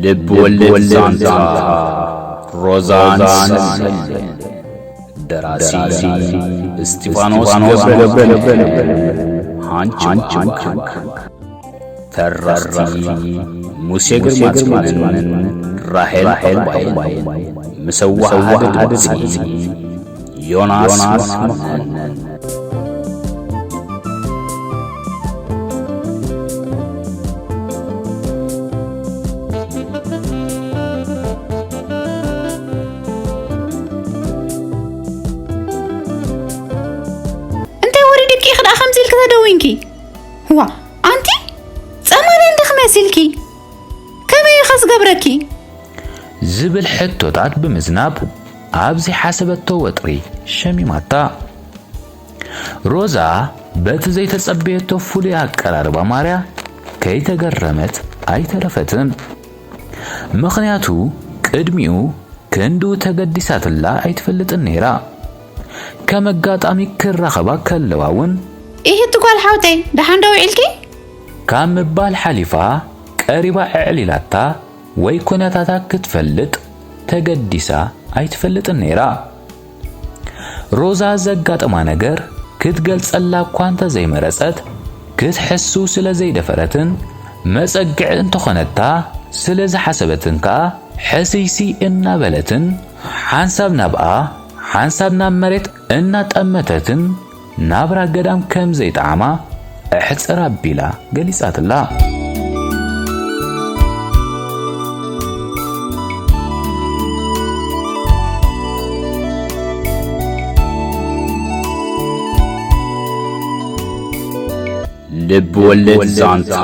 ልብ ወለድ ዛንታ ሮዛን ሰልመን። ደራሲ እስጢፋኖስ ገብረ፣ ሃንች ሃንች። ተረኽቲ ሙሴ ግርማጽዮንን ራሄል ባይን። ምስ ኣወሃህዳ ድምጺ ዮናስ መኮንን። እንታይ ወሪዱኪ ኢኺ ደኣ ከምዚ ኢልኪ ተደዊንኪ? ዋ፣ ኣንቲ ጸማል እንዲኺ መሲልኪ። ከመይ ኢኸ ዝገብረኪ? ዝብል ሕቶታት ብምዝናብ ኣብ ዘይሓሰበቶ ወጥሪ ሸሚማታ። ሮዛ በቲ ዘይተጸበየቶ ፍሉይ ኣቀራርባ ማርያ ከይተገረመት ኣይተረፈትን። ምኽንያቱ ቅድሚኡ ክንድኡ ተገዲሳትላ ኣይትፈልጥን ነይራ። ከም ኣጋጣሚ ክራኸባ ከለዋ እውን፣ "ኢሂ እቲ ጓል ሓውተይ፣ ደሓን ዶ ውዒልኪ?" ካብ ምባል ሓሊፋ ቀሪባ ኣዕሊላታ ወይ ኩነታታ ክትፈልጥ ተገዲሳ ኣይትፈልጥን ነይራ። ሮዛ ዘጋጠማ ነገር ክትገልጸላ እኳ እንተዘይመረጸት፣ ክትሕሱ ስለ ዘይደፈረትን መጸግዒ እንተኾነታ ስለ ዝሓሰበትን ከኣ፣ ሕስይስይ እናበለትን ሓንሳብ ናብኣ ሓንሳብ ናብ መሬት እናጠመተትን ናብራ ገዳም ከም ዘይጠዓማ ኣሕጽር ኣቢላ ገሊጻትላ። ልብ ወለድ ዛንታ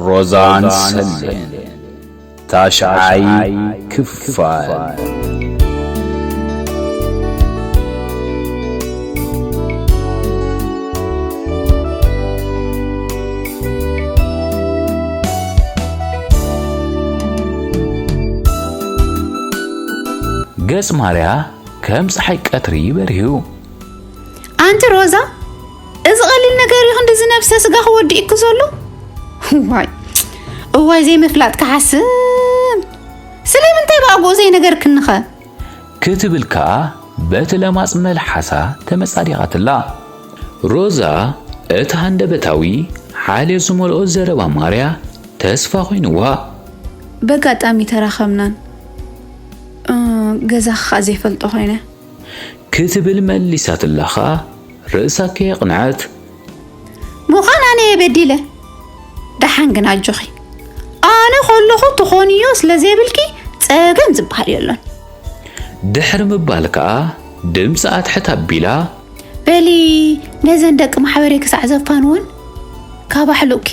ሮዛን ሰልመን። ታሽዓይ ክፋል። ገጽ ማርያ ከም ጸሓይ ቀትሪ በሪሁ። ኣንቲ ሮዛ፣ እዚ ቀሊል ነገር እዩ ክንድዚ ነብሰ ስጋኺ ወዲእኪ ዘሎ? እዋይ፣ እዋይ፣ ዘይምፍላጥኪ ሓስም። ስለምንታይ ብኣግኡ ዘይነገርክኒኸ? ክትብል ከኣ በቲ ለማጽ መልሓሳ ተመጻዲቓትላ። ሮዛ እቲ ሃንደበታዊ ሓልዮ ዝመልኦ ዘረባ ማርያ ተስፋ ኮይንዋ። በጋጣሚ ተራኸብናን፣ እ፣ ገዛኺ ከኣ ዘይፈልጦ ኮይነ። ክትብል መሊሳትላ ኸኣ ርእሳ ከየቕንዐት። ምዃን ኣነ እየ በዲለ። ደሓን ግን ኣጆኺ። ኣነ ከለኹ ትኾንዮ ስለ ዘይብልኪ ጸገም ዝበሃል የሎን። ድሕሪ ምባል ከኣ ድምጻ ኣትሕት ኣቢላ። በሊ ነዘን ደቂ ማሕበረይ ክሳዕ ዘፋንወን ካብ ኣሕሉቕኪ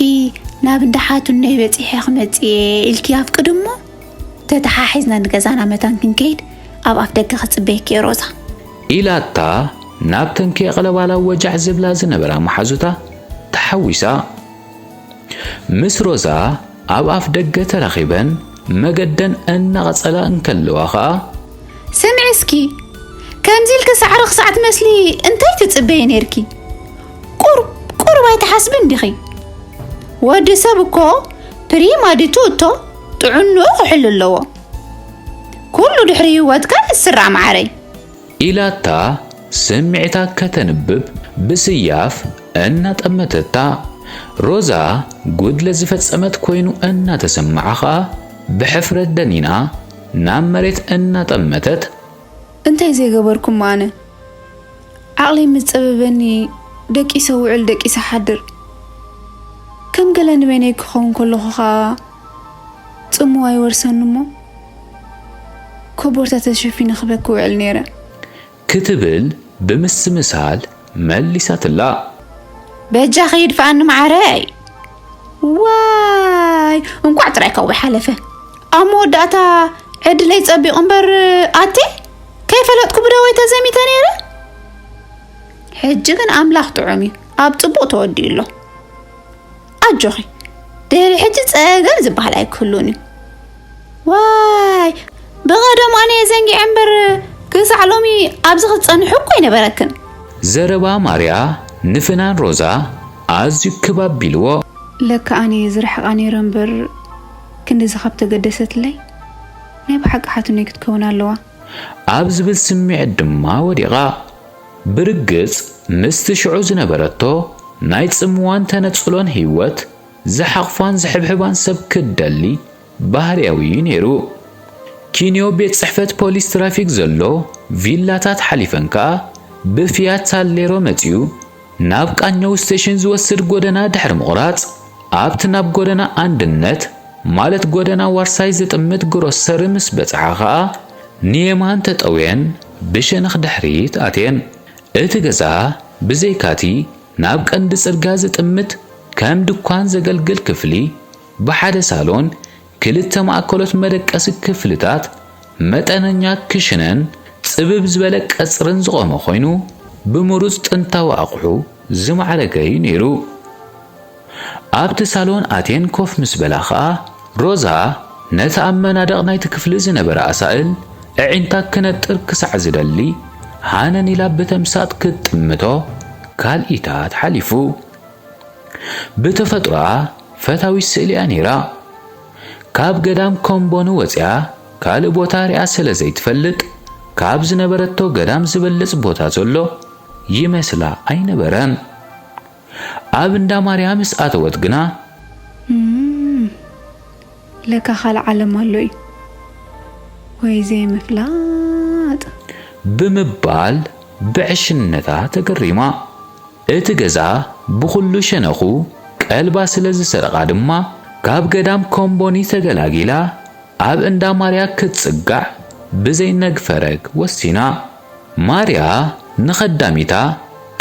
ናብ እንዳ ሓትኖይ በጺሐ ክመጽእ እየ ኢልኪ ኣፍቅዲ እሞ ተተሓሒዝና ንገዛና መታን ክንከይድ ኣብ ኣፍ ደገ ክጽበየኪ እየ ሮዛ። ኢላታ ናብተን ከየቕለባላ ወጃዕ ዝብላ ዝነበራ መሓዙታ ተሓዊሳ። ምስ ሮዛ ኣብ ኣፍ ደገ ተራኺበን መገደን እናቐጸላ እንከለዋ ኸኣ፣ ስምዒ እስኪ፣ ከምዚ ኢልኪ ሳዕሪ ክሳዕ ትመስሊ እንታይ ትጽበዪ ኔርኪ? ቁሩብ ቁሩብ ኣይትሓስብን ዲኺ? ወዲ ሰብ እኮ ፕሪማ ዲቱ እቶ ጥዕንኡ ክሕሉ ኣለዎ። ኩሉ ድሕሪ ህይወትካ ይስራዕ መዓረይ። ኢላታ ስምዒታ ከተንብብ ብስያፍ እናጠመተታ፣ ሮዛ ጉድለት ዝፈጸመት ኮይኑ እናተሰምዓ ኸኣ ብሕፍረት ደኒና ናብ መሬት እናጠመተት፣ እንታይ ዘይገበርኩ እሞ ኣነ? ዓቕለይ ምስ ጸበበኒ ደቂሰ ውዕል ደቂሰ ሓድር። ከም ገለ ንበይነይ ክኸውን ከለኹ ኸኣ ጽምዋ ይወርሰኒ እሞ ኮቦርታ ተሸፊነ ክበኪ ውዕል ነይረ። ክትብል ብምስምሳል መሊሳትላ። በጃኺ ይድፍኣኒ መዓረይ። ዋይ፣ እንቋዕ ጥራይ ካብኡ ሓለፈ። ኣብ መወዳእታ ዕድለይ ጸቢቑ እምበር ኣቴ፣ ከይፈለጥኩ ብደወይ ተዘሚተ ነይረ። ሕጂ ግን ኣምላኽ ጥዑም እዩ፣ ኣብ ጽቡቕ ተወዲኡ ኣሎ። ኣጆኺ፣ ድሕሪ ሕጂ ጸገም ዝበሃል ኣይክህሉን እዩ። ዋይ፣ ብቐደሙ ኣነ እየ ዘንጊዐ እምበር ክሳዕ ሎሚ ኣብዚ ክትጸንሒ እኮ ኣይነበረክን። ዘረባ ማርያ ንፍናን ሮዛ ኣዝዩ ክብ ኣቢልዎ። ለካ ኣነ እየ ዝርሕቓ ነይረ እምበር ክንድዚ ካብ ተገደሰትለይ፣ ናይ ብሓቂ ሓትኖይ ክትከውን ኣለዋ። ኣብ ዝብል ስምዒት ድማ ወዲቓ። ብርግጽ፣ ምስቲ ሽዑ ዝነበረቶ ናይ ጽምዋን ተነጽሎን ህይወት፣ ዝሓቕፋን ዝሕብሕባን ሰብ ክትደሊ ባህርያዊ እዩ ነይሩ። ኪንዮ ቤት ጽሕፈት ፖሊስ ትራፊክ ዘሎ ቪላታት ሓሊፈን ከኣ ብፊያት ሳሌሮ መጺኡ ናብ ቃኘው ስቴሽን ዝወስድ ጎደና ድሕሪ ምቑራጽ፣ ኣብቲ ናብ ጎደና ኣንድነት፣ ማለት ጎደና ዋርሳይ ዝጥምት ግሮሰሪ ምስ በጽሓ ኸኣ፣ ንየማን ተጠውየን ብሸነኽ ድሕሪት ኣትየን። እቲ ገዛ ብዘይካቲ ናብ ቀንዲ ጽርግያ ዝጥምት ከም ድኳን ዘገልግል ክፍሊ፣ ብሓደ ሳሎን፣ ክልተ ማእከሎት መደቀሲ ክፍልታት፣ መጠነኛ ክሽነን ጽብብ ዝበለ ቀጽርን ዝቖመ ኮይኑ፣ ብምሩጽ ጥንታዊ ኣቑሑ ዝማዕረገ እዩ ነይሩ። ኣብቲ ሳሎን ኣትየን ኮፍ ምስ በላ ኸኣ፣ ሮዛ ነቲ ኣብ መናድቕ ናይቲ ክፍሊ ዝነበረ ኣሳእል ኣዒንታ ክነጥር ክሳዕ ዝደሊ፣ ሃነን ኢላ ብተምሳጥ ክትጥምቶ ካልኢታት ሓሊፉ። ብተፈጥሮኣ ፈታዊት ስእሊ እያ ነይራ። ካብ ገዳም ኮምቦኒ ወጺኣ ካልእ ቦታ ሪኣ ስለ ዘይትፈልጥ፣ ካብ ዝነበረቶ ገዳም ዝበልጽ ቦታ ዘሎ ይመስላ ኣይነበረን። ኣብ እንዳ ማርያ ምስ ኣተወት ግና፣ "እም፣ ለካ ካልእ ዓለም ኣሎ እዩ ወይ ዘይምፍላጥ?" ብምባል ብዕሽነታ ተገሪማ። እቲ ገዛ ብኹሉ ሸነኹ ቀልባ ስለ ዝሰረቓ ድማ፣ ካብ ገዳም ኮምቦኒ ተገላጊላ ኣብ እንዳ ማርያ ክትጽጋዕ ብዘይ ነግ ፈረግ ወሲና። ማርያ ንኸዳሚታ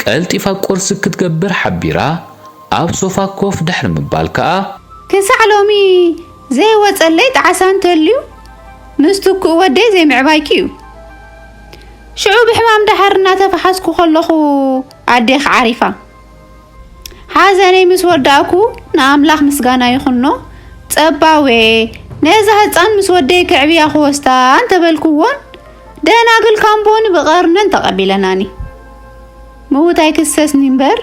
ቀልጢፋ ቁርሲ ክትገብር ሓቢራ ኣብ ሶፋ ኮፍ ድሕሪ ምባል ከኣ፣ "ክሳዕ ሎሚ ዘይወጸለይ ጣዕሳ እንተልዩ፣ ምስ ትኩእ ወደይ ዘይምዕባይኪ እዩ። ሽዑ ብሕማም ደሓር እናተፈሓስኩ ከለኹ ኣዴኺ ዓሪፋ። ሓዘነይ ምስ ወዳእኩ ንኣምላኽ ምስጋና ይኹኖ፣ ጸባዌ ነዛ ህጻን ምስ ወደይ ከዕብያ ክወስዳ እንተበልኩዎን፣ ደናግል ካምቦኒ ብቐርነን ተቐቢለናኒ። ምዉት ኣይክሰስኒ እምበር፣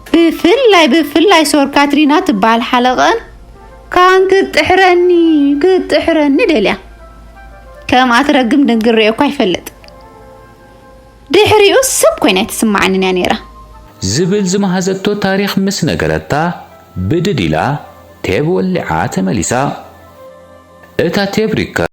ብፍላይ፣ ብፍላይ ሶር ካትሪና ትበሃል ሓለቐን፣ ካን ክትጥሕረኒ፣ ክትጥሕረኒ ደልያ። ከምኣ ትረግም ድንግሬ እኳ ይፈልጥ። ድሕሪኡ ሰብ ኮይና ኣይትስምዓንን እያ ነይራ." ዝብል ዝመሃዘቶ ታሪኽ ምስ ነገረታ፣ ብድድ ኢላ ቴብ ወሊዓ ተመሊሳ። እታ ቴብ ሪከር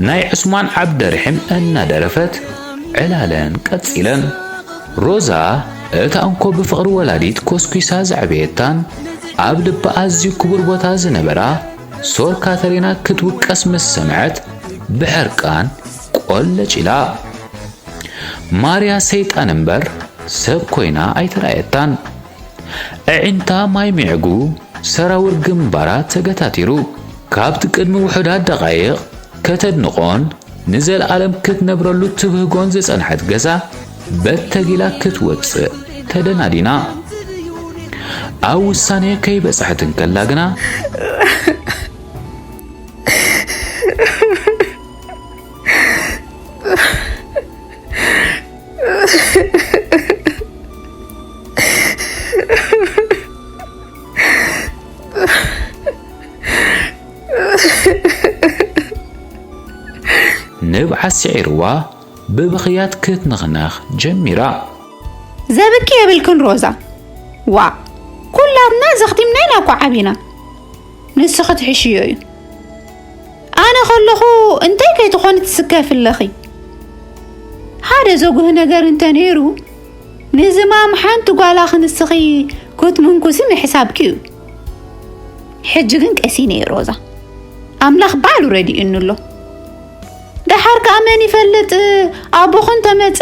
ናይ ዑስማን ዓብደርሒም እናደረፈት ዕላለን ቀጺለን። ሮዛ፣ እታ እንኮ ብፍቕሪ ወላዲት ኮስኲሳ ዘዕበየታን ኣብ ልባ ኣዝዩ ክቡር ቦታ ዝነበራ ሶር ካተሪና ክትውቀስ ምስ ሰምዐት፣ ብሕርቃን ቆለጭ ኢላ። ማርያ ሰይጣን እምበር ሰብ ኮይና ኣይተራእየታን። ኣዒንታ ማይ ሚዕጉ፣ ሰራውር ግንባራ ተገታቲሩ። ካብቲ ቅድሚ ውሑዳት ደቓይቕ ከተድንቖን ንዘለኣለም ክትነብረሉ ትብህጎን ዝጸንሐት ገዛ በተጊላ ክትወጽእ ተደናዲና። ኣብ ውሳኔ ከይበጽሐት እንከላ ግና፣ ንብዓት ስዒርዋ ብብኽያት ክትንኽነኽ ጀሚራ። "ዘብኪ የብልክን ሮዛ። ዋ፣ ኩላትና ዘኽቲምና ኢና እኮ ዓቢና። ንስኺ ትሕሽዮ እዩ። ኣነ ከለኹ እንታይ ከይትኾኒ ትስከፊ ኣለኺ? ሓደ ዘጉህ ነገር እንተ ነይሩ፣ ንዝማም ሓንቲ ጓላ ክንስኺ ክትምንኩሲ ምሕሳብኪ እዩ። ሕጂ ግን ቀሲነ እየ ሮዛ። ኣምላኽ ባዕሉ ረዲኡኒ ኣሎ። እንዳ ደሓር ከኣ መን ይፈልጥ፣ ኣቦኺ እንተመጸ፣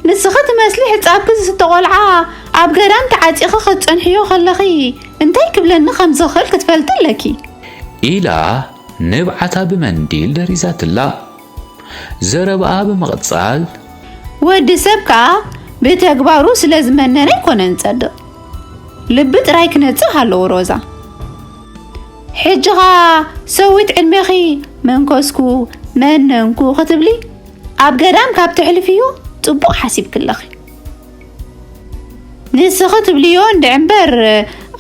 ንስኺ ትመስሊ ሕጻብኪ ዝስተ ቆልዓ ኣብ ገዳም ተዓጺኺ ክትጸንሕዮ ከለኺ እንታይ ክብለኒ ከም ዝኽእል ክትፈልጢ ኣለኪ። ኢላ ንብዓታ ብመንዲል ደሪዛትላ። ዘረባኣ ብምቕጻል፣ ወዲ ሰብ ከኣ ብተግባሩ ስለ ዝመነነ ኣይኮነን ዝጸድቕ። ልቢ ጥራይ ክነጽህ ኣለዎ ሮዛ። ሕጂ ኸኣ ሰዊት ዕድሜኺ መንከስኩ፣ መነንኩ ክትብሊ ኣብ ገዳም ካብ ተሕልፍዮ ጽቡቕ ሓሲብኪ ኣለኺ። ንስኺ ትብልዮ እንድዒ እምበር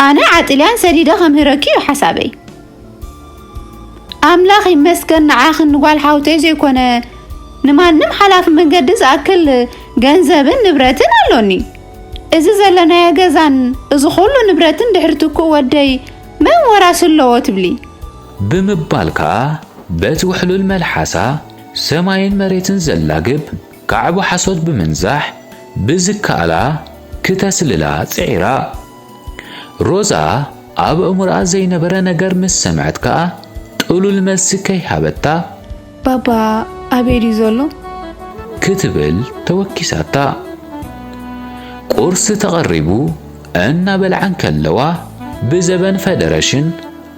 ኣነ ዓጥልያን ሰዲደ ከምህረኪ እዩ ሓሳበይ። ኣምላኽ ይመስገን ንዓኽን ንጓል ሓውተይ ዘይኮነ ንማንም ሓላፊ መንገዲ ዝኣክል ገንዘብን ንብረትን ኣሎኒ። እዚ ዘለናዮ ገዛን እዚ ኹሉ ንብረትን ድሕሪ ትኩእ ወደይ መን ወራሲ ኣለዎ ትብሊ? ብምባል ከኣ በቲ ውሕሉል መልሓሳ ሰማይን መሬትን ዘላግብ ካዕቦ ሓሶት ብምንዛሕ ብዝከኣላ ክተስልላ ጽዒራ። ሮዛ ኣብ ኣእምሮኣ ዘይነበረ ነገር ምስ ሰምዐት ከኣ ጥሉል መልሲ ከይሃበታ፣ ባባ ኣበይ ድዩ ዘሎ? ክትብል ተወኪሳታ። ቁርሲ ተቐሪቡ እናበልዓ እንከለዋ ብዘበን ፈደረሽን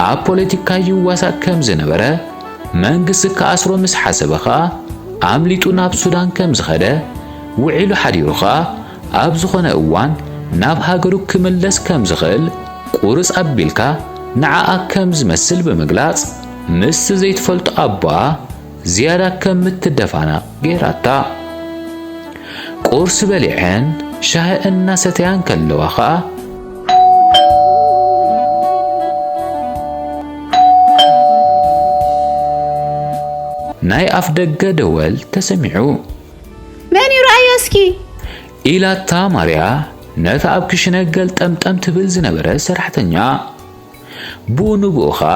ኣብ ፖለቲካ ይዋሳእ ከም ዝነበረ፣ መንግስቲ ክኣስሮ ምስ ሓሰበ ኸኣ ኣምሊጡ ናብ ሱዳን ከም ዝኸደ፣ ውዒሉ ሓዲሩ ኸኣ ኣብ ዝኾነ እዋን ናብ ሃገሩ ክምለስ ከም ዝኽእል ቁርጽ ኣቢልካ ንዓኣ ከም ዝመስል ብምግላጽ፣ ምስቲ ዘይትፈልጦ ኣቦኣ ዝያዳ ከም እትደፋነቕ ገይራታ። ቁርሲ በሊዐን ሻሂ እናሰተያ እንከለዋ ኸኣ፣ ናይ ኣፍ ደገ ደወል ተሰሚዑ። መን እዩ? ረኣዮ እስኪ። ኢላታ ማርያ ነታ ኣብ ክሽነ ገልጠምጠም ትብል ዝነበረ ሰራሕተኛ። ብኡ ንብኡ ኸኣ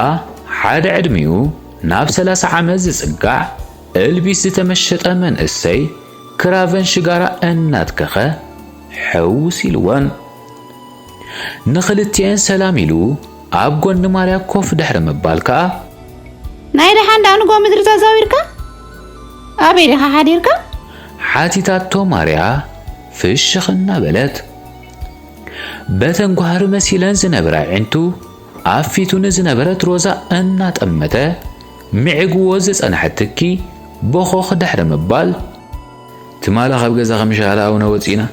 ሓደ ዕድሚኡ ናብ ሰላሳ ዓመት ዝጽጋዕ እልቢስ ዝተመሸጠ መንእሰይ ክራቨን ሽጋራ እናትከኸ ሕውስ ኢልወን። ንኽልቲኤን ሰላም ኢሉ ኣብ ጎኒ ማርያ ኮፍ ድሕሪ ምባል ከኣ፣ ናይ ደሓን ደኣ ንጎ ምድሪ ተዛዊርካ? ኣበይ ዲኻ ሓዲርካ? ሓቲታቶ ማርያ ፍሽኽ እናበለት። በተን ጓህሪ መሲለን ዝነበራ ኣዒንቱ ኣብ ፊቱ ንዝነበረት ሮዛ እናጠመተ፣ ምዕግዎ ዝጸንሐ ትኪ ቦኾኽ ድሕሪ ምባል፣ ትማሊ ካብ ገዛ ከም ሻህላ ኣውነ ወጺእና፣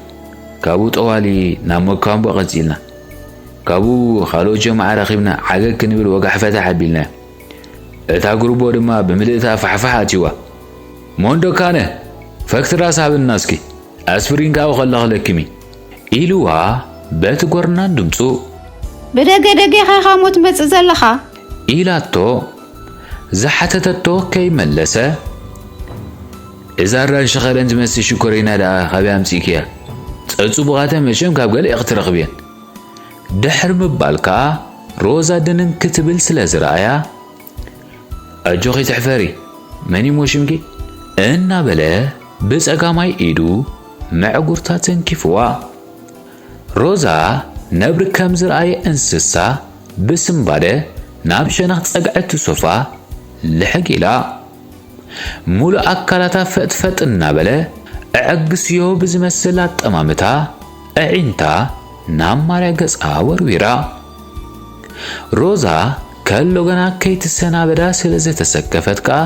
ካብኡ ጠዋሊ ናብ ሞካምቦ ቀጺልና፣ ካብኡ ካልኦት ጀማዓ ረኺብና ዓገግ ክንብል ወጋሕ ፈታሕ ኣቢልና። እታ ጉርቦ ድማ ብምልእታ ፋሕፋሕ ኣትይዋ። ሞንዶ ካነ፣ ፈክትራስ ሃብና እስኪ፣ ኣስፕሪን ካብኡ ከለኽለኪሚ። ኢልዋ በቲ ጎርናን ድምጹ። ብደገ ደገ ኢኻ ኢኻ እሞ ትመጽእ ዘለኻ? ኢላቶ ዝሓተተቶ ከይመለሰ፣ እዛ ኣራንሺ ከረን ዝመስል ሽኮሪና ደኣ ካበይ ኣምጺእክያ? ጸጽቡቓተ መቸም ካብ ገለ ኢኺ ትረኽብየን። ድሕሪ ምባል ከኣ ሮዛ ድንን ክትብል ስለ ዝረኣያ፣ ኣጆኺ ትሕፈሪ፣ መን እሞ ሽምኪ? እናበለ ብጸጋማይ ኢዱ መዕጉርታ ተንኪፍዋ። ሮዛ ነብሪ ከም ዝረኣየ እንስሳ ብስንባደ ናብ ሸነኽ ጸግዒ እቲ ሶፋ ልሕግ ኢላ። ሙሉእ ኣካላታ ፈጥፈጥ እናበለ፣ ኣዕግስዮ ብዝመስል ኣጠማምታ ኣዒንታ ናብ ማርያ ገጻ ወርዊራ። ሮዛ ከሎ ገና ከይትሰናበዳ ስለ ዝተሰከፈት ከኣ፣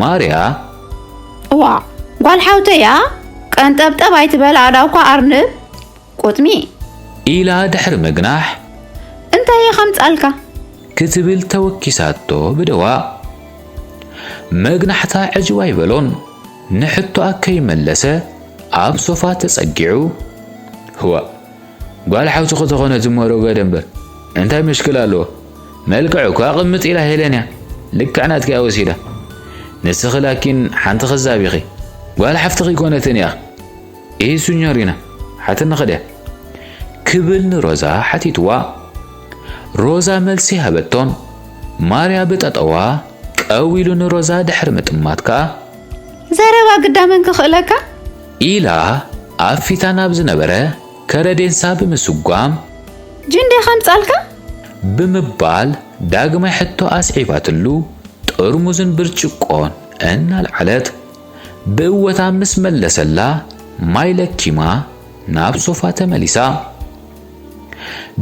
ማርያ፣ እዋ፣ ጓል ሓውተያ፣ ቀንጠብጠብ ኣይትበል ኣእዳውካ ኣርንብ። ቁጥሚ። ኢላ ድሕሪ ምግናሕ፣ እንታይ እየ ከምጻልካ? ክትብል ተወኪሳቶ ብደዋ። መግናሕታ ዕጅብ ኣይበሎን። ንሕቶኣ ከይመለሰ ኣብ ሶፋ ተጸጊዑ፣ ህዋ፣ ጓል ሓውትኺ ተኾነት እሞ ረጎደ እምበር እንታይ ምሽክል ኣለዎ? መልክዕ እኳ ቅምጥ ኢላ ሄለን እያ። ልክዕ ናትኪ እያ ወሲዳ። ንስኺ ላኪን ሓንቲ ክዛብ ኢኺ። ጓል ሓፍትኺ ኣይኮነትን እያ። ኢሂ ሱኞሪና፣ ሓትኒ ኸድያ? ክብል ንሮዛ ሓቲትዋ። ሮዛ መልሲ ሃበቶን። ማርያ ብጠጠዋ ቀው ኢሉ ንሮዛ ድሕሪ ምጥማት ከኣ፣ ዘረባ ግዳ መን ክኽእለካ? ኢላ ኣብ ፊታ ናብ ዝነበረ ከረዴንሳ ብምስጓም፣ ጅን ዲኻ ምጻልካ? ብምባል ዳግማይ ሕቶ ኣስዒባትሉ። ጥርሙዝን ብርጭቆን እናልዓለት ብእወታ ምስ መለሰላ ማይ ለኪማ ናብ ሶፋ ተመሊሳ።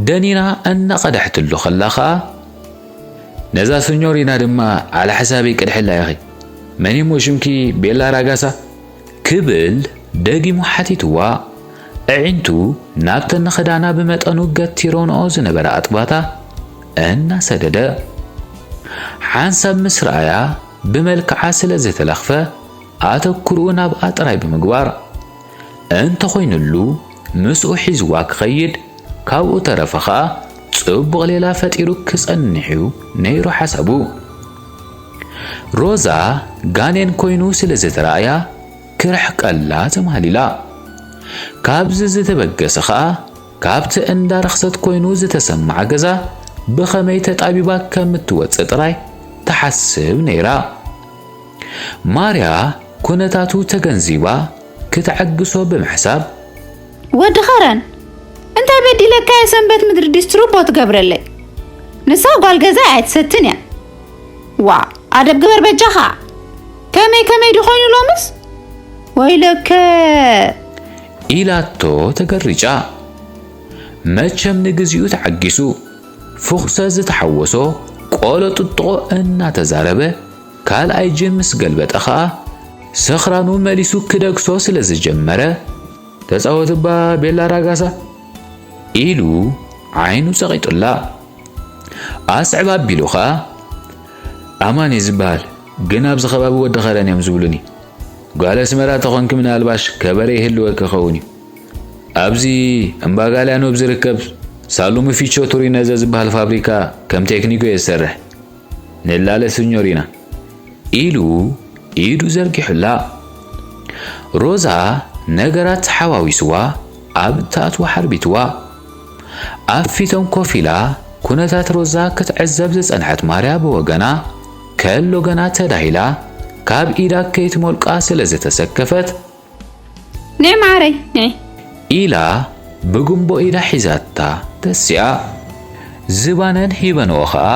ደኒና እናቐደሐትሉ ከላ ኸኣ፣ ነዛ ስኞሪና ድማ ዓለ ሓሳበይ ቅድሕላ ኢኺ። መን እሞ ሽምኪ ቤላ ራጋሳ? ክብል ደጊሙ ሓቲትዋ። ኣዒንቱ ናብተን ንኽዳና ብመጠኑ ገቲሮንኦ ዝነበራ ኣጥባታ እናሰደደ፣ ሓንሳብ ምስ ረኣያ ብመልክዓ ስለ ዝተለኽፈ፣ ኣተኩርኡ ናብኣ ጥራይ ብምግባር፣ እንተኾይኑሉ ምስኡ ሒዝዋ ክኸይድ፣ ካብኡ ተረፈ ኸኣ ጽቡቕ ሌላ ፈጢሩ ክጸንሕ እዩ ነይሩ ሓሳቡ። ሮዛ ጋኔን ኮይኑ ስለ ዝተራእያ ክርሕቀላ ተማህሊላ። ካብዚ ዝተበገሰ ኸኣ ካብቲ እንዳ ርኽሰት ኮይኑ ዝተሰምዓ ገዛ ብኸመይ ተጣቢባ ከም እትወጽእ ጥራይ ትሓስብ ነይራ። ማርያ ኩነታቱ ተገንዚባ ክትዕግሶ ብምሕሳብ፣ ወዲ ኸረን፣ እንታይ በዲለካ እየ ሰንበት ምድሪ ዲስትሩቦ ትገብረለይ? ንሳ ጓል ገዛ እያ ኣይትሰትን እያ። ዋ፣ ኣደብ ግበር በጃኻ። ከመይ ከመይ ድኾይኑ ሎምስ? ወይለከ ኢላቶ ተገሪጫ። መቸም ንግዚኡ ተዓጊሱ፣ ፍኹሰ ዝተሓወሶ ቆሎ ጥጥቖ እናተዛረበ ካልኣይ ጅን ምስ ገልበጠ ኸኣ፣ ሰኽራኑ መሊሱ ክደግሶ ስለ ዝጀመረ፣ ተጻወት እባ ቤላ ራጋሳ ኢሉ ዓይኑ ጸቒጡላ። ኣስዕብ ኣቢሉ ኸኣ፣ ኣማን እየ ዝበሃል፣ ግን ኣብዚ ከባቢ ወዲ ኸረን እዮም ዝብሉኒ። ጓል ኣስመራ ተኾንኪ ምናልባሽ ከበረ ይህልወኪ ይኸውን እዩ። ኣብዚ እምባጋልያኖ ኣብ ዝርከብ ሳሉሚ ፊቾ ቱሪነ ዘዝበሃል ፋብሪካ ከም ቴክኒኮ እየ ዝሰርሕ። ንላለ ስኞሪና ኢሉ ኢዱ ዘርጊሑላ። ሮዛ ነገራት ተሓዋዊስዋ ኣብ እትኣትዎ ሓርቢትዋ። ኣብ ፊቶም ኮፍ ኢላ ኩነታት ሮዛ ክትዕዘብ ዝጸንሐት ማርያ ብወገና ከሎ ገና ተዳሂላ ካብ ኢዳ ከይትሞልቃ ስለ ዝተሰከፈት፣ ንዒ መዓረይ፣ ንዒ። ኢላ ብጉንቦ ኢዳ ሒዛታ ተሲኣ። ዝባነን ሂበንኦ ኸኣ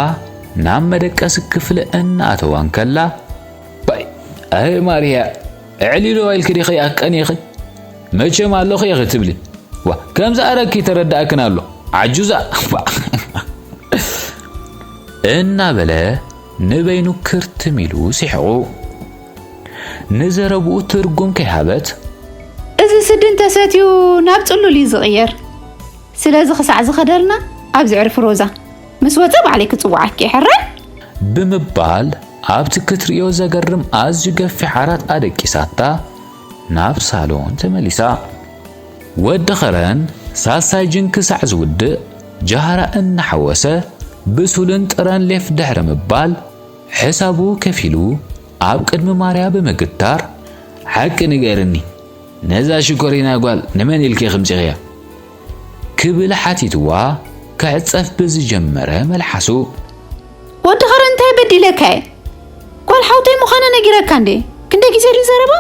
ናብ መደቀሲ ክፍሊ እናኣተዋ እንከላ፣ ባይ፣ ኣይ ማርያ፣ ኣዕሊሎ ኢልኪ ዲኺ ኣቀኒኺ? መቸም ኣለኹ ኢኺ ትብሊ። ዋ፣ ከም ዝኣረኪ ተረዳእክን ኣሎ። ዓጁዛ። ዋ። እናበለ ንበይኑ ክርትም ኢሉ ሲሕቑ። ንዘረብኡ ትርጉም ከይሃበት፣ እዚ ስዲ እንተሰትዩ ናብ ጽሉል እዩ ዝቕየር። ስለዚ ክሳዕ ዝኸደልና ኣብዚ ዕርፊ ሮዛ። ምስ ወጸ ባዕለይ ክጽውዓኪ እየ ሕራይ። ብምባል ኣብቲ ክትርእዮ ዘገርም ኣዝዩ ገፊሕ ዓራት ኣደቂሳታ ናብ ሳሎን ተመሊሳ። ወዲ ኸረን ሳልሳይ ጅን ክሳዕ ዝውድእ ጃህራ እናሓወሰ ብሱልን ጥረን ሌፍ ድሕሪ ምባል ሕሳቡ ከፊሉ ኣብ ቅድሚ ማርያ ብምግታር፣ ሓቂ ንገርኒ፣ ነዛ ሽኮሪና ጓል ንመን ኢልኪ ከምጺኽያ? ክብል ሓቲትዋ ክዕጸፍ ብዝጀመረ መልሓሱ። ወዲ ኸረን እንታይ በዲለካ እየ? ጓል ሓውተይ ምዃና ነጊረካ እንዴ? ክንደይ ግዜ ድዩ ዘረባ?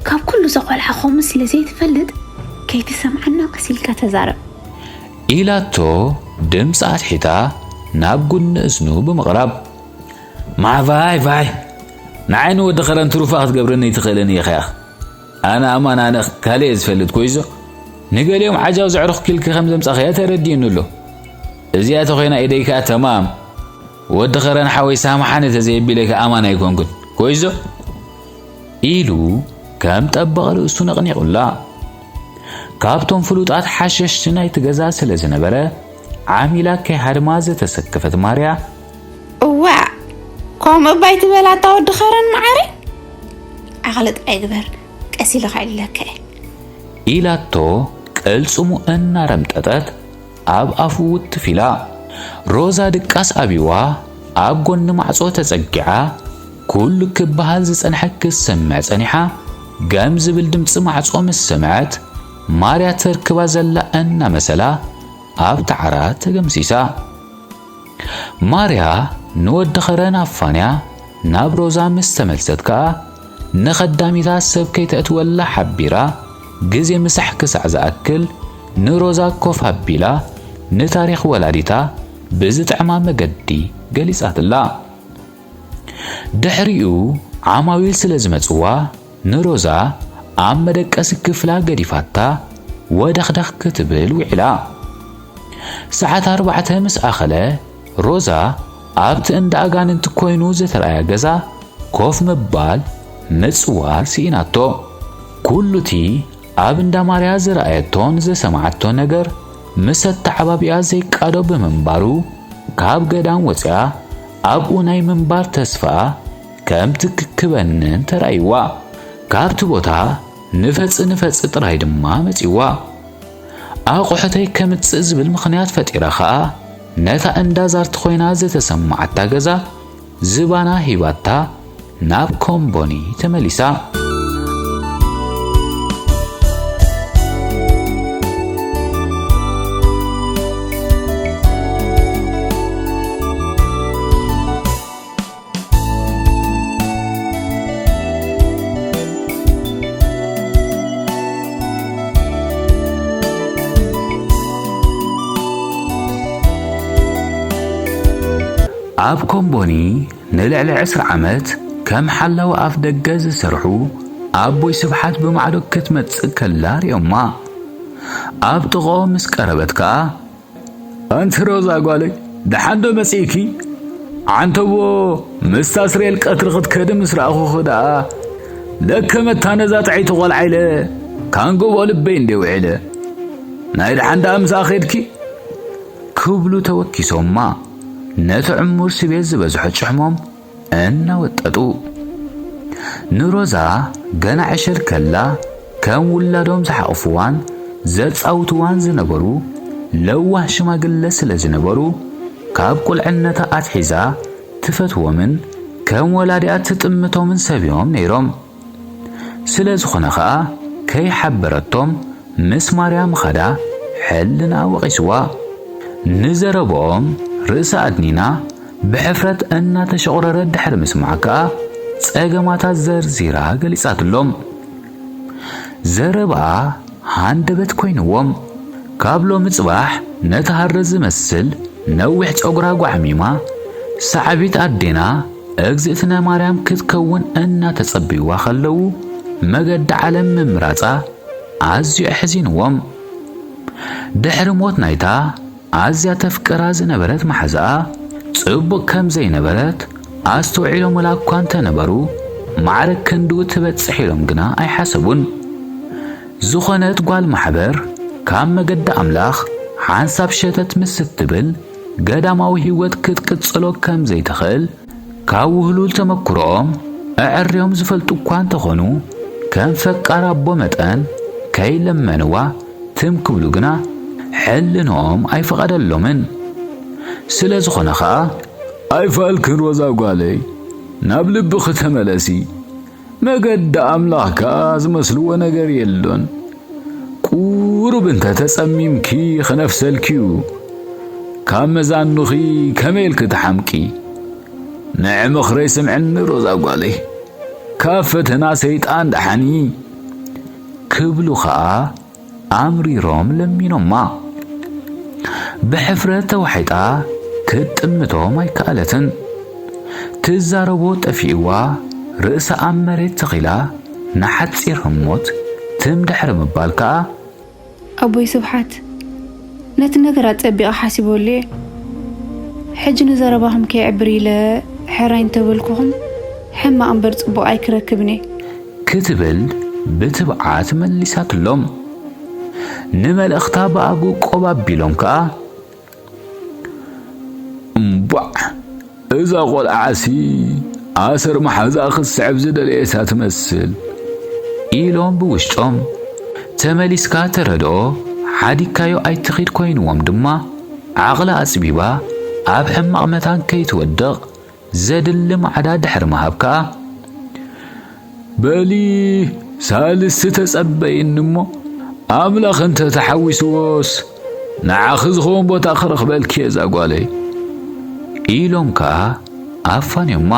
ካብ ኩሉ እዛ ቆልዓ ከምኡ ስለ ዘይትፈልጥ ከይትሰምዓና ቀስ ኢልካ ተዛረብ። ኢላቶ ድምጻ ኣትሒታ ናብ ጉኒ እዝኑ ብምቕራብ። ማዕባይ ባይ፣ ንዓይ ንወዲ ኸረን ትሩፋ ክትገብረኒ ኣይትኽእልን ኢኻ። ኣነ ኣማን ኣነ ካልእ እየ ዝፈልጥ ኮይዞ። ንገሊኦም ዓጃው ዘዕሩኽ ኪልኪ ከም ዘምጻኽያ ተረዲኡኒ ኣሎ። እዚኣ ተኾይና ኢደይ ከኣ ተማም። ወዲ ኸረን ሓወይ ሳምሓኒ ተዘየቢለካ ኣማን ኣይኮንኩን። ኮይዞ? ኢሉ ከም ጠበቕ ርእሱ ነቕኒቑላ። ካብቶም ፍሉጣት ሓሸሽቲ ናይቲ ገዛ ስለ ዝነበረ ዓሚላ ከይሃድማ ዝተሰከፈት ማርያ። እዋእ፣ ከምኡ እባ ኣይትበል ኣታ ወዲ ኸረን መዓረይ። ዓቕሊ ጥራይ ግበር፣ ቀስ ኢለ ከዕልለካ እየ። ኢላቶ ቅልጽሙ እናረምጠጠት ኣብ ኣፉ ውትፍ ኢላ። ሮዛ ድቃስ ኣብይዋ ኣብ ጎኒ ማዕጾ ተጸጊዓ ኩሉ ክበሃል ዝጸንሐ ክትሰምዕ ጸኒሓ። ገም ዝብል ድምጺ ማዕጾ ምስ ሰምዐት ማርያ ተርክባ ዘላ እናመሰላ ኣብታ ዓራት ተገምሲሳ። ማርያ ንወዲ ኸረን ኣፋንያ ናብ ሮዛ ምስ ተመልሰት ከኣ፣ ንኸዳሚታ ሰብ ከይተእትወላ ሓቢራ፣ ግዜ ምሳሕ ክሳዕ ዝኣክል ንሮዛ ኮፍ ኣቢላ፣ ንታሪኽ ወላዲታ ብዝጥዕማ መገዲ ገሊጻትላ። ድሕሪኡ ዓማዊል ስለ ዝመጽዋ፣ ንሮዛ ኣብ መደቀሲ ክፍላ ገዲፋታ ወደኽደኽ ክትብል ውዒላ። ሰዓት ኣርባዕተ ምስ ኣኸለ፣ ሮዛ ኣብቲ እንዳ ኣጋንንቲ ኮይኑ ዝተራእያ ገዛ ኮፍ ምባል ምጽዋር ስኢናቶ። ኩሉቲ ኣብ እንዳ ማርያ ዝረኣየቶን ዝሰማዓቶ ነገር ምስ ኣተዓባቢኣ ዘይቃዶ ብምንባሩ፣ ካብ ገዳም ወጺኣ ኣብኡ ናይ ምንባር ተስፋኣ ከም ትክክበንን ተራእይዋ። ካብቲ ቦታ ንፈጺ ንፈጺ ጥራይ ድማ መጺዋ። ኣቑሑተይ ከምጽእ ዝብል ምኽንያት ፈጢራ ኸኣ፣ ነታ እንዳ ዛርቲ ኮይና ዝተሰማዓታ ገዛ ዝባና ሂባታ ናብ ኮምቦኒ ተመሊሳ። ኣብ ኮምቦኒ ንልዕሊ ዕስራ ዓመት ከም ሓላዊ ኣፍ ደገ ዝሰርሑ ኣቦይ ስብሓት ብማዕዶ ክትመጽእ ከላ ሪኦማ። ኣብ ጥቕኦም ምስ ቀረበት ከኣ፣ ኣንቲ ሮዛ ጓለይ፣ ደሓን ዶ መጺእኪ? ዓንተቦ፣ ምስ ኣስሬል ቀትሪ ክትከዲ ምስ ረኣኹኺ ደኣ፣ ለከ መታ ነዛ ጥዕይቲ ቖልዓ ኢለ ካንጎቦ ልበይ እንዴ ውዒለ። ናይ ደሓን ደኣ ምሳኣ ኸድኪ? ክብሉ ተወኪሶማ፣ ነቲ ዕሙር ስቤት ዝበዝሖ ጭሕሞም እናወጠጡ። ንሮዛ ገና ዕሸል ከላ ከም ውላዶም ዝሓቕፍዋን ዘጻውትዋን ዝነበሩ ለዋህ ሽማግለ ስለ ዝነበሩ፣ ካብ ቁልዕነታ ኣትሒዛ ትፈትዎምን ከም ወላዲኣ ትጥምቶምን ሰብ እዮም ነይሮም። ስለ ዝኾነ ኸኣ ከይሓበረቶም ምስ ማርያ ምኻዳ ሕልናኣ ወቒስዋ። ንዘረብኦም ርእሳ ኣድኒና ብሕፍረት እናተሸቑረረት ድሕሪ ምስማዕ ከኣ ጸገማታ ዘርዚራ ገሊጻትሎም። ዘረባኣ ሃንደበት ኮይንዎም። ካብ ሎሚ ጽባሕ ነቲ ሃረ ዝመስል ነዊሕ ጸጉራ ጓዕሚማ፣ ሳዕቢት ኣዴና እግዝእትነ ማርያም ክትከውን እናተጸበይዋ ከለዉ፣ መገዲ ዓለም ምምራጻ ኣዝዩ ኣሕዚንዎም። ድሕሪ ሞት ናይታ ኣዝያ ተፍቅራ ዝነበረት መሓዛኣ ጽቡቕ ከም ዘይነበረት ኣስተውዒሎምላ እኳ እንተነበሩ፣ ማዕረ ክንድኡ ትበጽሕ ኢሎም ግና ኣይሓሰቡን። ዝኾነት ጓል ማሕበር ካብ መገዲ ኣምላኽ ሓንሳብ ሸተት ምስ እትብል፣ ገዳማዊ ህይወት ክትቅጽሎ ከም ዘይትኽእል፣ ካብ ውህሉል ተመክሮኦም ኣዐርዮም ዝፈልጡ እኳ እንተኾኑ፣ ከም ፈቃር ኣቦ መጠን ከይለመንዋ ትም ክብሉ ግና ሕልንኦም ኣይፈቐደሎምን። ስለ ዝኾነ ኸኣ፣ ኣይፋልክን ሮዛ ጓለይ፣ ናብ ልብኺ ተመለሲ። መገዲ ኣምላኽ ከኣ ዝመስልዎ ነገር የሎን። ቁሩብ እንተ ተጸሚምኪ ክነፍሰልኪ'ዩ። ካብ መዛኑኺ ከመይ ኢልኪ ትሓምቂ? ንዒ ምኽረይ ስምዕኒ ሮዛ ጓለይ። ካብ ፈተና ሰይጣን ደሓኒ። ክብሉ ኸኣ ኣምሪሮም ለሚኖማ። ብሕፍረት ተዋሒጣ ክትጥምቶም ኣይከኣለትን። ትዛረቦ ጠፊእዋ፣ ርእሳ ኣብ መሬት ተኺላ ንሓጺር ህሞት ትም ድሕሪ ምባል ከኣ፣ ኣቦይ ስብሓት፣ ነቲ ነገር ኣጸቢቐ ሓሲበሉ እየ። ሕጂ ንዘረባኹም ከየዕብር ኢለ ሕራይ እንተበልኩኹም፣ ሕማቕ እምበር ጽቡቕ ኣይክረክብን እየ። ክትብል ብትብዓት መሊሳትሎም። ንመልእኽታ ብኣግኡ ቆብ ኣቢሎም ከኣ፣ እምቧዕ፣ እዛ ቖልዓሲ ኣሰር መሓዛ ክትስዕብ ዝደለየት እያ ትመስል፣ ኢሎም ብውሽጦም። ተመሊስካ ተረድኦ፣ ሓዲግካዮ ኣይትኺድ ኮይንዎም ድማ፣ ዓቕላ ኣጽቢባ ኣብ ሕማቕ መታን ከይትወድቕ ዘድሊ ማዕዳ ድሕሪ ምሃብ ከኣ፣ በሊ ሳልስቲ ተጸበይኒ እሞ፣ ኣምላኽ እንተ ተሓዊስዎስ፣ ንዓኺ ዝኸውን ቦታ ክረኽበልኪ እየ እዛ ጓለይ፣ ኢሎም ከኣ ኣፋንዮማ።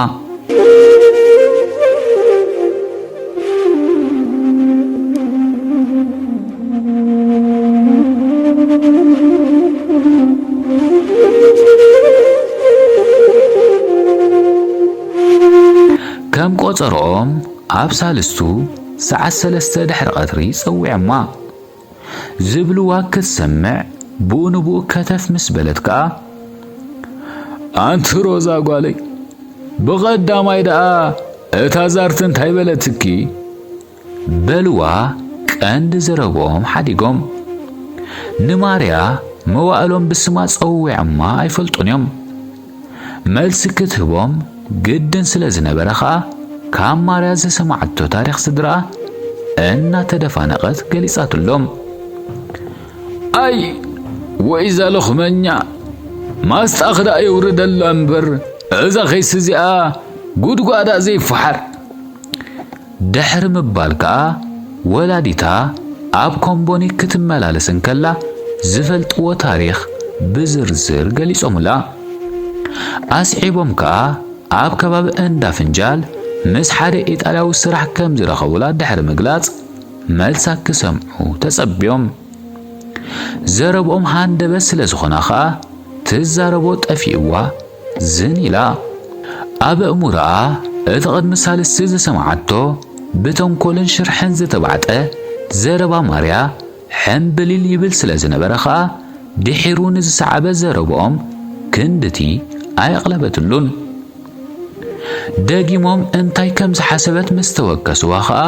ከም ቆጸርኦም ኣብ ሳልስቱ ሰዓት ሰለስተ ድሕሪ ቀትሪ ጸዊዖማ። ዝብልዋ ክትሰምዕ ብኡ ንብኡ ከተፍ ምስ በለት ከኣ፣ "ኣንቲ ሮዛ ጓለይ፣ ብቐዳማይ ደኣ እታ ዛርቲ እንታይ በለትኪ?" በልዋ ቀንዲ ዘረብኦም ሓዲጎም። ንማርያ መዋእሎም ብስማ ጸዊዖማ ኣይፈልጡን እዮም። መልሲ ክትህቦም ግድን ስለ ዝነበረ ኸኣ፣ ካብ ማርያ ዝሰማዓቶ ታሪኽ ስድራኣ እናተደፋነቐት ገሊጻትሎም። "ኣይ፣ ወይዛ ለኹመኛ፣ ማስጣ ክዳእ የውርደላ እምበር፣ እዛ ኸይሲ እዚኣ ጉድጓዳ ዘይፈሓር!" ድሕሪ ምባል ከኣ፣ ወላዲታ ኣብ ኮምቦኒ ክትመላለስ እንከላ ዝፈልጥዎ ታሪኽ ብዝርዝር ገሊጾምላ። ኣስዒቦም ከኣ፣ ኣብ ከባቢ እንዳ ፍንጃል ምስ ሓደ ኢጣልያዊ ስራሕ ከም ዝረኸቡላ ድሕሪ ምግላጽ፣ መልሳ ክሰምዑ ተጸብዮም። ዘረብኦም ሃንደበት ስለ ዝኾና ኸኣ፣ ትዛረቦ ጠፊእዋ ዝን ኢላ። ኣብ ኣእምሮኣ እቲ ቅድሚ ሳልስቲ ዝሰምዓቶ ብተንኮልን ሽርሕን ዝተባዕጠ ዘረባ ማርያ ሕምብሊል ይብል ስለ ዝነበረ ኸኣ፣ ድሒሩ ንዝሰዓበ ዘረብኦም ክንድቲ ኣየቕለበትሉን። ደጊሞም እንታይ ከም ዝሓሰበት ምስ ተወከስዋ ኸኣ፣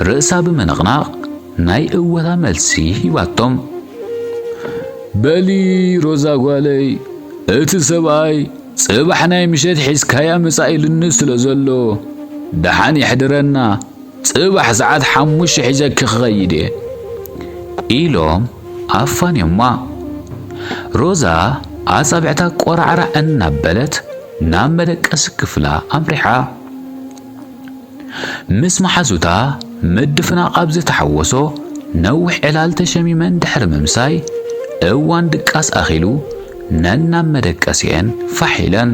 ርእሳ ብምንቕናቕ ናይ እወታ መልሲ ሂባቶም። "በሊ ሮዛ ጓለይ፣ እቲ ሰብኣይ ጽባሕ ናይ ምሸት ሒዝካያ ምጻእ ኢሉኒ ስለ ዘሎ፣ ደሓን የሕድረና፣ ጽባሕ ሰዓት ሓሙሽተ ሒዘኪ ክኸይድ እየ" ኢሎም ኣፋንዮማ። ሮዛ ኣጻብዕታ ቆራዕራዕ እናበለት ናብ መደቀሲ ክፍላ ኣምሪሓ። ምስ መሓዙታ ምድፍናቕ ኣብ ዝተሓወሶ ነዊሕ ዕላል ተሸሚመን ድሕሪ ምምሳይ፣ እዋን ድቃስ ኣኺሉ ነናብ መደቀሲኤን ፋሕ ኢለን።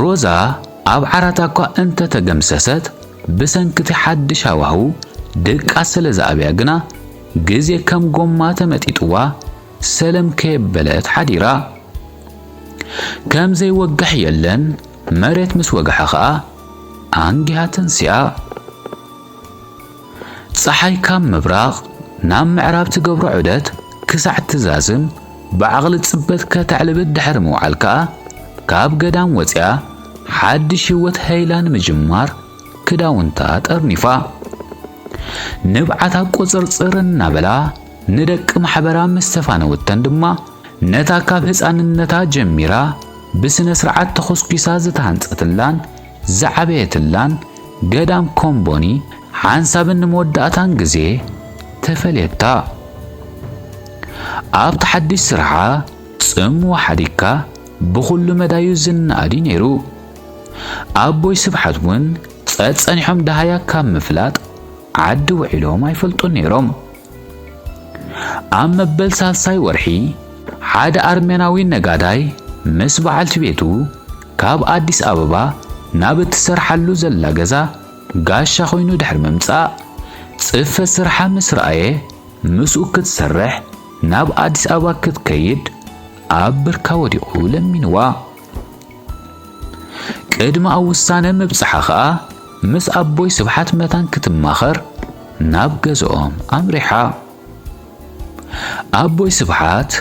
ሮዛ ኣብ ዓራታ እኳ እንተተገምሰሰት፣ ብሰንኪ እቲ ሓድሽ ሃዋህው ድቃስ ስለ ዝኣብያ ግና፣ ግዜ ከም ጎማ ተመጢጥዋ፣ ሰለም ከየበለት ሓዲራ። ከም ዘይወግሕ የለን፣ መሬት ምስ ወግሐ ኸኣ ኣንጊሃ ተንሲኣ። ጸሓይ ካብ ምብራቕ ናብ ምዕራብ ትገብሮ ዑደት ክሳዕ ትዛዝም፣ ብዓቕሊ ጽበት ከተዕልብት ድሕሪ ምውዓል ከኣ፣ ካብ ገዳም ወጺኣ ሓድሽ ህይወት ሀይላ ንምጅማር ክዳውንታ ጠርኒፋ። ንብዓታ ቁጽርጽር እናበላ ንደቂ ማሕበራ ምስ ተፋነወተን ድማ፣ ነታ ካብ ህጻንነታ ጀሚራ ብስነ ስርዓት ተኾስኲሳ ዝተሃንጸትላን ዝዓበየትላን ገዳም ኮምቦኒ ሓንሳብን ንመወዳእታን ግዜ ተፈልየታ። ኣብቲ ሓድሽ ስርሓ ጽምዋ ሓዲግካ ብኹሉ መዳዩ ዝነኣድ እዩ ነይሩ። ኣቦይ ስብሓት እውን ጸጸኒሖም ደሃያ ካብ ምፍላጥ ዓዲ ውዒሎም ኣይፈልጡን ነይሮም። ኣብ መበል ሳልሳይ ወርሒ፣ ሓደ ኣርሜናዊ ነጋዳይ ምስ በዓልቲ ቤቱ ካብ ኣዲስ ኣበባ ናብ እትሰርሓሉ ዘላ ገዛ ጋሻ ኮይኑ ድሕሪ ምምጻእ፣ ጽፈት ስርሓ ምስ ረኣየ፣ ምስኡ ክትሰርሕ ናብ ኣዲስ ኣበባ ክትከይድ ኣብ ብርካ ወዲቑ ለሚንዋ። ቅድሚ ኣብ ውሳነ ምብጽሓ ኸኣ፣ ምስ ኣቦይ ስብሓት መታን ክትማኸር ናብ ገዝኦም ኣምሪሓ። ኣቦይ ስብሓት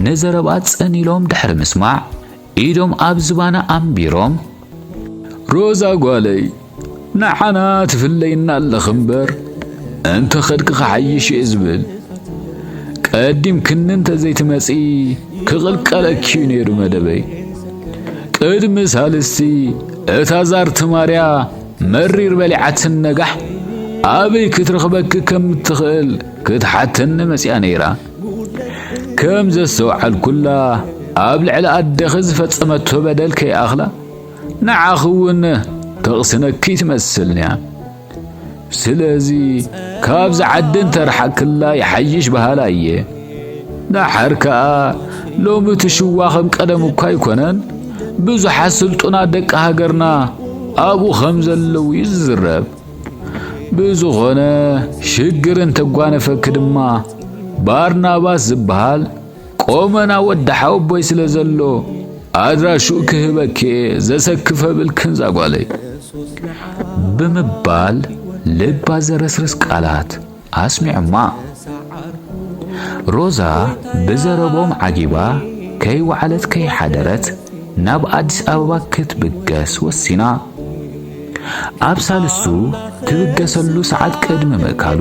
ንዘረባ ጽን ኢሎም ድሕሪ ምስማዕ፣ ኢዶም ኣብ ዝባና ኣንቢሮም፣ "ሮዛ ጓለይ፣ ንዓና ትፍለይና ኣለኺ እምበር፣ እንተ ኸድኪ ክሓይሽ እየ ዝብል። ቀዲምክኒ እንተ ዘይትመጺ ክቕልቀለኪ እዩ ነይሩ መደበይ። ቅድሚ ሳልስቲ እታ ዛርቲ ማርያ መሪር በሊዓትን ነጋሕ ኣበይ ክትረኽበኪ ከም እትኽእል ክትሓተኒ መጺኣ ነይራ። ከም ዘስተውዓልኩላ ኣብ ልዕሊ ኣደኺ ዝፈጸመቶ በደል ከይኣኽላ ንዓኺ እውን ተቕስነኪ ትመስል እያ። ስለዚ ካብዚ ዓዲ እንተርሓቅክላ ይሓይሽ በሃላይ እየ። ደሓር ከኣ ሎሚ እቲ ሽዋ ከም ቀደሙ እኳ ኣይኮነን። ብዙሓት ስልጡናት ደቂ ሃገርና ኣብኡ ከም ዘለዉ እዩ ዝዝረብ። ብዝኾነ ሽግር እንተጓነፈኪ ድማ ባርናባስ ዝበሃል ቆመና ወዲ ሓወቦይ ስለ ዘሎ ኣድራሽኡ ክህበኪ እየ ዘሰክፍ ኣብልክን ዛጓለይ። ብምባል ልባ ዘረስርስ ቃላት ኣስሚዖማ። ሮዛ ብዘረቦም ዓጊባ ከይወዓለት ከይሓደረት ናብ ኣዲስ ኣበባ ክትብገስ ወሲና። ኣብ ሳልስቱ ትብገሰሉ ሰዓት ቅድሚ ምእካሉ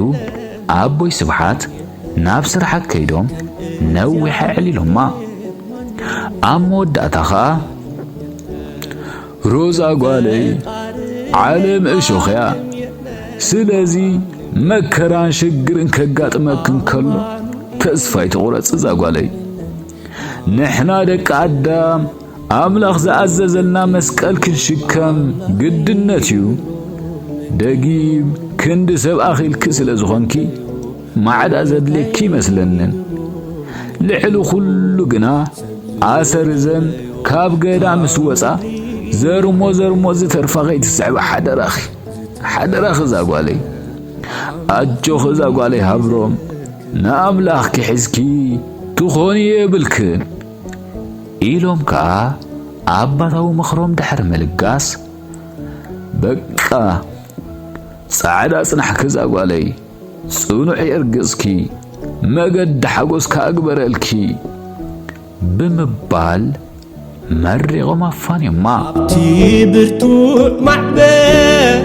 ኣቦይ ስብሓት ናብ ስራሕ ከይዶም ነዊሕ ኣዕሊሎማ። ኣብ መወዳእታ ኸኣ ሮዛ ጓለይ፣ ዓለም እሾኽ እያ። ስለዚ መከራን ሽግርን ከጋጥመክን ከሎ ተስፋ ኣይትቑረጽ እዛ ጓለይ። ንሕና ደቂ ኣዳም ኣምላኽ ዝኣዘዘልና መስቀል ክንሽከም ግድነት እዩ። ደጊም ክንዲ ሰብ ኣኺልኪ ስለ ዝኾንኪ ማዕዳ ዘድልየኪ ይመስለንን። ልዕሊ ኩሉ ግና ኣሰር እዘን ካብ ገዳ ምስ ወጻ ዘርሞ ዘርሞ ዝተርፋ ከይትስዕባ ሓደራኺ፣ ሓደራኺ እዛ ጓለይ። ኣጆኺ እዛ ጓለይ ሃብሮም፣ ንኣምላኽኪ ሒዝኪ ትኾኒ የብልክን ኢሎም ከኣ ኣባታዊ ምኽሮም ድሕሪ ምልጋስ፣ በቃ ጻዕዳ ጽናሕኪ እዛ ጓለይ፣ ጽኑዕ የርግጽኪ፣ መገዲ ሓጎስ ከኣ ግበረልኪ ብምባል መሪቖም ኣፋንዮማ። ኣብቲ ብርቱዕ ማዕበል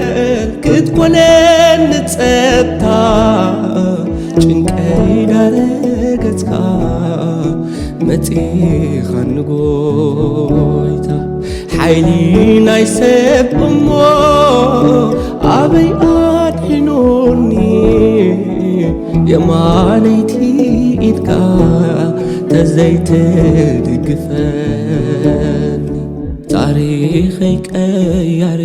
ክትኮነኒ ጸጥታ፣ ጭንቀይ ዳረገጽካ መጺኻኒ ጎይታ። ሓይሊ ናይ ሰብ እሞ ኣበይ ኣድሒኑኒ፣ የማነይቲ ኢድካ ተዘይትድግፈኒ። ታሪኸይ ቀያሪ፣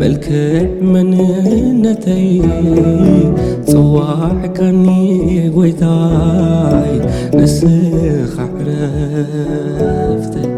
መልክዕ መንነተይ ጸዋዕካኒ ጎይታይ፣ ንስኻ ዕረፍተይ።